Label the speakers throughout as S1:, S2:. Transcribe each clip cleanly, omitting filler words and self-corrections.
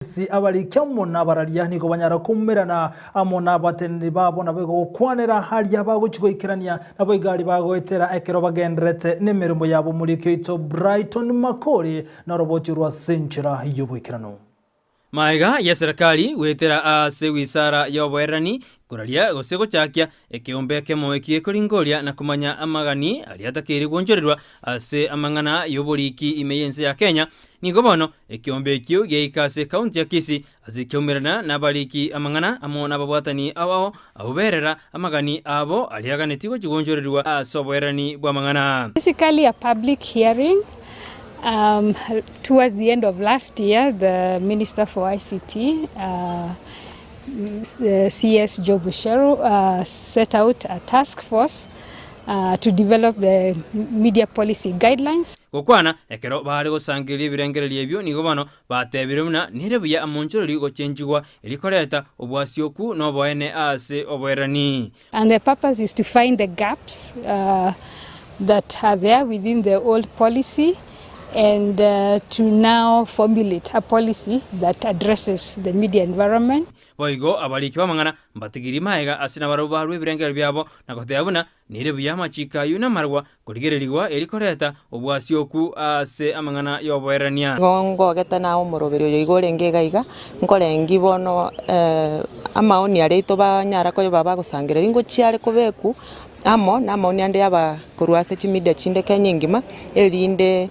S1: Ase abariki amo nabararia nigo banyara koumerana amo nabateneneri babo, naboigo gokwanera aria bagochia goikerania, naboigo aria bagoetera ekero bagendererete nemeremo yabo. Omoriki oito Brighton Makori noroboti orwo ase enchera y'oboikeranu.
S2: Magega y'eserekari goetera ase wisara y'oboererani koraria gose gochakia ekeombe ekemo eki gekoringoria na komanya amagani aria atakeire gwonchorerwa ase amang'ana y'oboriki ime y'ense ya Kenya, nigo bono ekeombe ekio giaika ase ekaunti ya Kisii ase kiaumerana nabariki amang'ana amo nababwatani ao ao abwo berera amagani abo aria aganetie gochia gwonchorerwa ase oboererani bw'amang'ana.
S3: Basically a public hearing um, towards the end of last year the Minister for ICT uh, the CS Joe Busheru uh, set out a task force uh, to develop the media policy guidelines.
S2: Gokwana ekero baare gosangereria ebirengererio ebio nigo bono batebire buna nere buya amonchorori gochenchigwa erio koreta obwasioku na oboene ase oboerani.
S3: And the purpose is to find the gaps uh, that are there within the old policy and uh, to now formulate a policy that addresses the media environment.
S2: Boigo abariki b'amang'ana mbatigirie magega ase nabarabwo barue ebirengererio biabo, na goteba buna nere buya amachiko ayio namarwa korigererigwa erio koreta obwasioku ase amang'ana y'oboererania.
S4: Igo ngogete naye omoroberi oyo iga orenge iga iga, nkorengi bono amaoni aria aito banyara koba bagosangereria ngochia are kobekwa amo na amaoni ande aba korwa ase chimedia chinde Kenya engima, erinde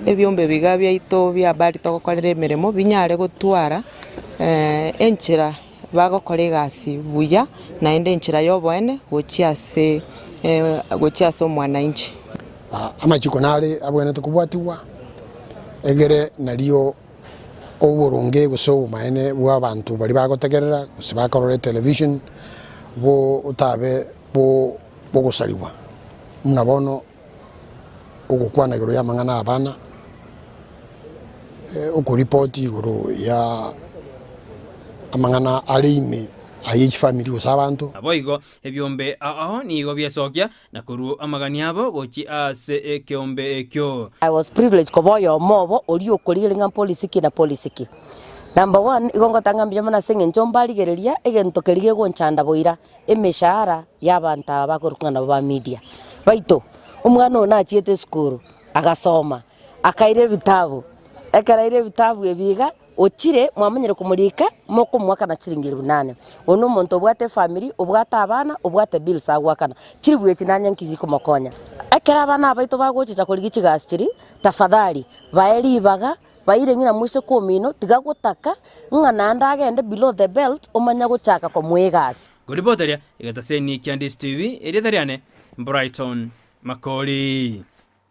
S4: ebiombe biga biaito bia habari togokorera emeremo binyare gotwara enchera bagokora egasi buya, naende enchera y'oboene gochia ase gochia ase omwananchi.
S5: Amachiko nare abwenerete kobwatigwa, egere nario oboronge gose obomaene bw'abanto baria bagotegerera gose bakorora etelevision botabe bogosarigwa. Buna bono ogokwana igoro y'amang'ana y'abana, okoripoti igoro ya amang'ana are ime aye chifamiri gose abanto.
S2: Naboigo ebiombe ao ao nigo biesokia na korua amagani abo gochia ase ekeombe ekio.
S6: I was privileged koba oyomo obo oria okorigereria ng'a policy ki na policy ki. Number one, igo ngotanga mbuya mono ase eng'encho mbarigereria egento keria gegonchanda boira, emeshahara ya abanto aba bakorokwa ng'a nabo ba media. Baito, omwana oyo nachiete esukuru, agasoma, akaira ebitabu, ekero aire ebitabu ebi iga, ochire mwamanyire komorika mokomoakana chiringi elfu nane. Oyo na omonto obwate efamiri, obwate abana, obwate bills agoakana, chiribu echi nanye nki chikomokonya? Ekero abana aba baito bagochicha korigia chigasi chiria, tafadhali bae ribaga, baire ng'ina moiseke omino, tiga gotaka ng'a naende agende below the belt omanye gochaka komoa egasi.
S2: Koriboteria egetaseni kia Ndisi TV, erieta riane Brighton Makori.